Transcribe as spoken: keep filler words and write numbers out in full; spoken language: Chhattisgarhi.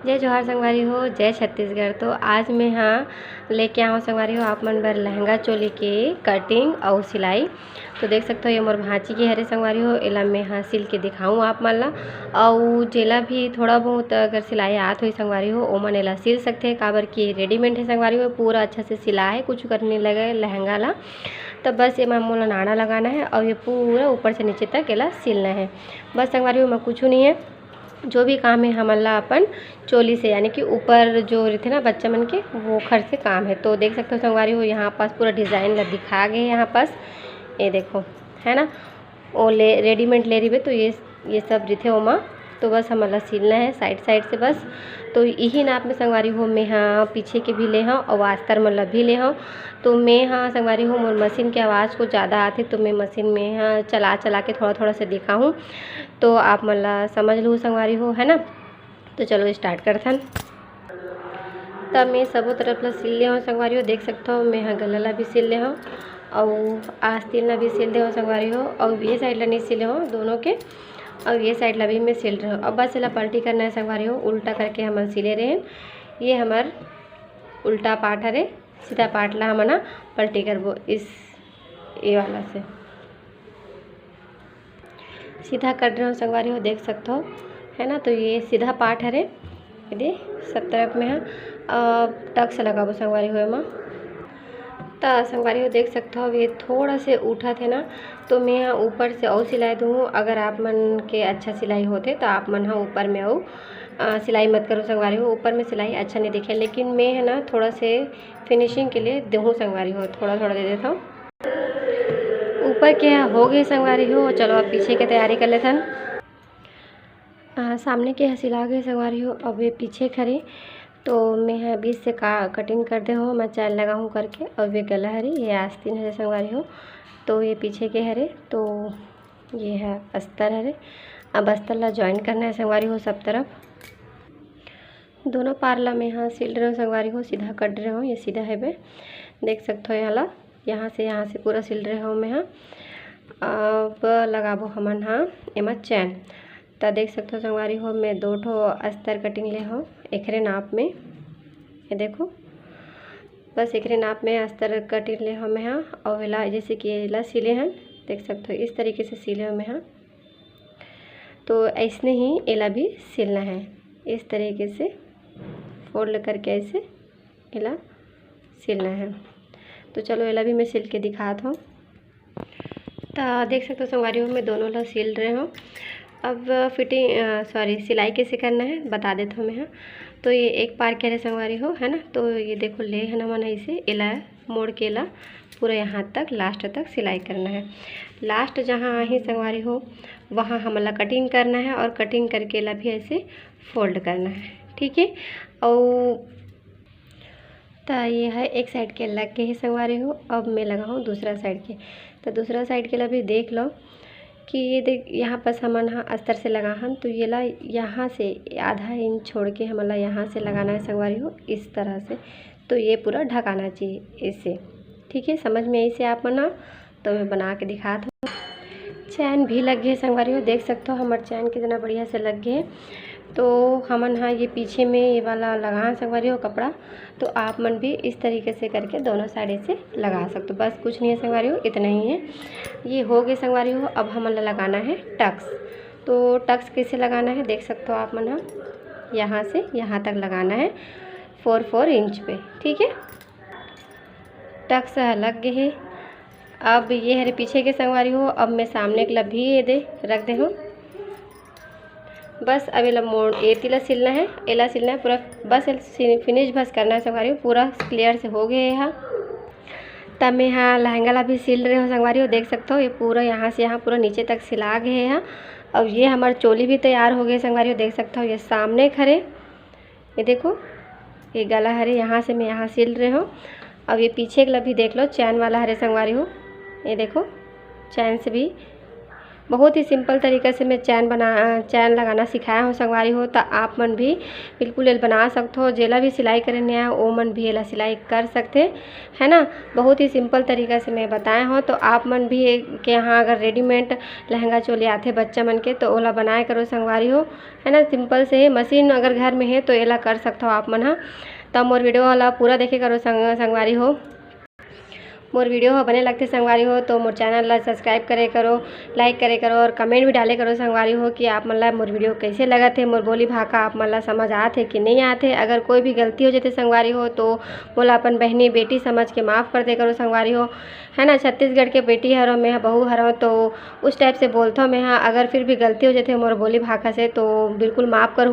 जय जोहार संगवारी हो, जय छत्तीसगढ़। तो आज मैं हा लेके आए हव संगवारी हो आप मन बर लहंगा चोली के cutting अउ सिलाई। तो देख सकत हो ये मोर भांची के हरे संगवारी हो, एला मैं हा सिल के दिखाऊं आप मन ला। अउ जेला भी थोड़ा बहुत अगर सिलाई आत होही संगवारी हो, ओमन एला सिल सकथे, काबर कि readymade हे संगवारी हो, पूरा अच्छा से सिला हे, कुछ करने लगे लहंगा ला। तो बस एमा मोला नाड़ा लगाना हे अउ ये पूरा ऊपर से नीचे तक एला सिलना हे। बस संगवारी हो, एमा कुछ नहीं हे। जो भी काम हे हमन ला अपन चोली से, यानी कि ऊपर जो रहिथे ना बच्चा मन के, वो खर से काम हे। तो देख सकत हो संगवारी हो, यहाँ पास पूरा design ला दिखा गे हे। यहाँ पास ये देखो, है ना, वो ले readymade ले रहिबे तो ये ये सब रहिथे ओमा। तो बस हमन ला सिलना हे side side से बस। तो इही नाप में संगवारी हो, मैं हा पीछे के भी ले हव अउ आस्तर मन ला भी ले हव। तो मैं हा संगवारी हो, मोर मशीन के आवाज़ कुछ ज़्यादा आथे, तो मैं मशीन में हा चला चला के थोड़ा थोड़ा से दिखाहूँ, तो आप मन ला समझ लू संगवारी हो, है ना। तो चलो start करथन। त मैं सबो तरफ ला सिल ले हव संगवारी हो, देख सकत हो मैं हा गला ला भी सिल ले हव अउ आस्तीन ला भी सिल दे हव संगवारी हो, अउ ये side ला नहीं सिले हव दोनों के, अउ ये side ला भी मैं सिल रहे हव। अब बस एला पलटी करना हे संगवारी हो, उल्टा करके हमन सिले रहे। ये हमर उल्टा part हरे, सीधा part ला हमन हा पलटी करबो इस ये वाला से। सीधा कट रहे हव संगवारी हो, देख सकत हो, है ना। तो ये सीधा part हरे, ये दे सब तरफ में हा। अब tucks लगाबो संगवारी हो एमा। त संगवारी हो देख सकत हो, ये थोड़ा से उठत हे ना, तो मैं हा ऊपर से अउ सिलाई दूँ। अगर आप मन के अच्छा सिलाई होथे तो आप मन हा ऊपर में अउ अ, सिलाई मत करो संगवारी हो, ऊपर में सिलाई अच्छा नहीं दिखे, लेकिन मैं हा ना थोड़ा से finishing के लिए देहूँ संगवारी हो, थोड़ा थोड़ा दे देत हव। ऊपर के हो गे संगवारी हो, चलो अब पीछे के तैयारी कर लेथन। अ, सामने के ह सिला गे संगवारी हो, अब ये पीछे के हरे, तो मैं ह बीच से का cutting कर दे हव, मैं चैन लगाहूँ करके। अब ये गला हरे, ये आस्तीन हरे संगवारी हो, तो ये पीछे के हरे, तो ये ह अस्तर हरे। अब अस्तर ला join करना हे संगवारी हो सब तरफ। दोनों पार ला मैं हा सिल रहे हव संगवारी हो, सीधा कट रहे हव, ये सीधा हेबे, देख सकत हो यहाँ ला, यहाँ से, यहाँ से पूरा सिल रहे हव मैं हा। अब लगाबो हमन हा एमा चैन। त देख सकत हो संगवारी हो, मैं दो ठो अस्तर cutting ले हव एकरे नाप में, ये देखो, बस एकरे नाप में अस्तर cutting ले हव मैं हा। अउ एला जैसे कि एला सिले हन, देख सकत हो इस तरीके से सिले हव मैं हा। तो ऐसने ही एला भी सिलना हे, इस तरीके से fold करके ऐसे एला सिलना हे। तो चलो एला भी मैं सिल के दिखात हव। त देख सकत हो संगवारी हो, मैं दोनों ला सिल रहे हव। अब fitting, अ, sorry, सिलाई कैसे करना हे बता देत हव मैं हा। तो ये एक पार के हरे संगवारी हो, है ना। तो ये देखो ले हन हमन ऐसे एला मोड़ के एला पूरा यहाँ तक last तक सिलाई करना हे। Last जहाँ आही संगवारी हो, वहाँ हमन ला cutting करना हे अउ cutting करके एला भी ऐसे fold करना हे, ठीक हे। अउ त ये ह एक side के लग गे हे संगवारी हो, अब मैं लगाहूँ दूसरा side के। त दूसरा side के ला भी देख लो कि ये देख, यहाँ पास हमन ह अस्तर से लगाहन, तो ये ला यहाँ से आधा inch छोड़ के हमन ला यहाँ से लगाना हे संगवारी हो, इस तरह से। तो ये पूरा ढकाना चाहिए इससे, ठीक हे। समझ में आइसे आप मन ह, तो मैं बना के दिखात हव। चैन भी लग गे हे संगवारी हो, देख सकत हो हमर चैन कितना बढ़िया से लग गे हे। तो हमन हा ये पीछे में ये वाला लगान संगवारी हो कपड़ा, तो आप मन भी इस तरीके से करके दोनों side से लगा सकते हो। बस कुछ नहीं हे संगवारी हो, इतना ही हे। ये हो गे संगवारी हो, अब हमन ला लगाना हे tucks। तो tucks कैसे लगाना हे देख सकते हो आप मन हा, यहाँ से यहाँ तक लगाना हे four four inch पे, ठीक हे। Tucks ह लग गे हे। अब ये हरे पीछे के संगवारी हो, अब मैं सामने के ला भी ये दे रख दे हूँ। बस अब एला मोड़, एती ला सिलना हे, एला सिलना हे पूरा, बस एला सि-, finish बस करना हे संगवारी हो, पूरा clear से हो गे हे हा। तब मैं हा लहंगा ला भी सिल रहे हो संगवारी हो, देख सकते हो ये पूरा यहाँ से यहाँ पूरा नीचे तक सिला गे हे हा। अब ये हमर चोली भी तैयार हो गे संगवारी हो, देख सकते हो ये सामने खरे, ये देखो, ये गला हरे, यहाँ से मैं यहाँ सिल रहे हो। अब ये पीछे के ला भी देख लो, चैन वाला हरे संगवारी हो, ये देखो, चैन से भी बहुत ही simple तरीका से मैं चैन बना, चैन लगाना सिखाए हव संगवारी हो, त आप मन भी बिल्कुल एला बना सकथो। जेला भी सिलाई करे नइ आए, ओ मन भी एला सिलाई कर सकथे, है ना। बहुत ही simple तरीका से मैं बताए हव, तो आप मन भी के यहाँ अगर readymade लहंगा चोली आथे बच्चा मन के, तो ओला बनाए करो संगवारी हो, है ना। Simple से ही machine अगर घर में हे, तो एला कर सकथो आप मन ह। त मोर video ला पूरा देखे करो संग-, संगवारी हो। मोर video ह बने लगथे संगवारी हो, तो मोर channel ला subscribe करे करो, like करे करो और comment भी डाले करो संगवारी हो कि आप मन ला मोर video कइसे लगत हे, मोर बोली भाखा आप मन ला समझ आत हे कि नइ आत हे। अगर कोई भी गलती हो जथे संगवारी हो, तो मोला अपन बहिनी बेटी समझ के माफ़ कर दे करो संगवारी हो, है ना। छत्तीसगढ़ के बेटी हरव, मैं ह बहू हरव, तो उस type से बोलथव मैं ह। अगर फिर भी गलती हो जथे मोर बोली भाखा से, तो बिल्कुल माफ़ करो।